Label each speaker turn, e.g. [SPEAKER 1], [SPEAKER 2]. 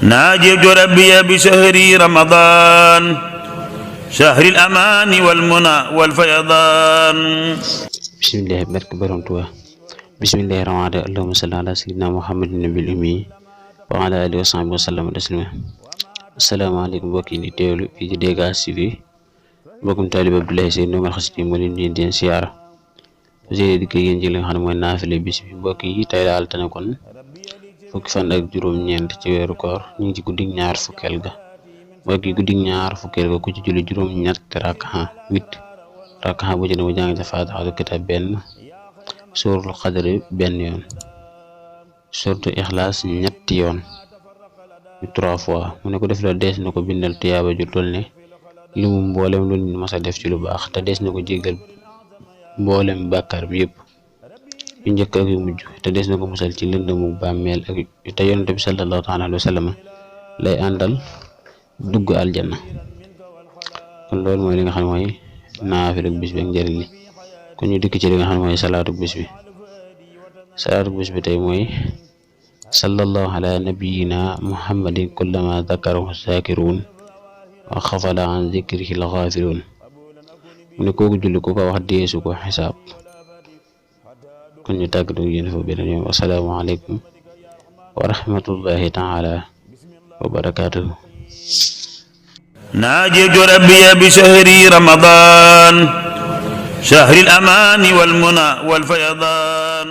[SPEAKER 1] ناجيت ربي بشهر رمضان شهر الأمان والمنى والفيضان.
[SPEAKER 2] بسم الله barke borom Tuubaa. bismillahi rahmaani rahiim allahumma salli ala sayyidina muhammadin nabil ummi wa ala alihi wa sahbihi wa sallam taslima. asalaamaaleykum mbokk yi di teewlu fii ci Dégage TV mbokkum taalib Abdoulaye Seye Ndongal Xasida moo leen di leen siyaara di ko yéen ci li nga xam ne mooy naafile bis bi. mbokk yi tey daal te ne kon fukki fan ak juróom-ñeent ci weeru koor ñu ngi ci guddig ñaar fukkeel ga. mbokk yi guddig ñaar fukkeel ga ku ci julli juróom-ñett rakka 8 rakka bu ci ne mu jàng ca Faatixatul Kitaab benn, suuratul Qadr benn yoon, suuratul Ixlaas ñetti yoon 3 fois. mu ne ko def la dees na ko bindal tiyaaba ju toll ne li mu mboolem lu nit mas a def ci lu baax, te dees na ko jéggal mboolem bàkkaar bi yëpp yu njëkk ak yu mujj, te dees na ko musal ci lëndëmu bàmmeel ak te yonent bi sallallahu taala alayhi wa sallam lay àndal dugg aljanna. kon loolu mooy li nga xam ne mooy naafila bis bi ak njëriñ li. kon ñu dikk ci li nga xam ne mooy salaatu bis bi. salaatu bis bi tey mooy sallallahu ala nabiyyina muhammadin kullama dakarahu zakiruun wa xafala an zikrihi al-gaafiluun. mu ne kooku julli ku ko wax deesu ko xisaab. kon ñu tàggatoo ak yéen foofu beneen yoon. assalaamu aleykum wa rahmatullahi taala wa barakaatuhu.
[SPEAKER 1] ناجيت ربي بشهر رمضان شهر الأمان والمنى والفيضان.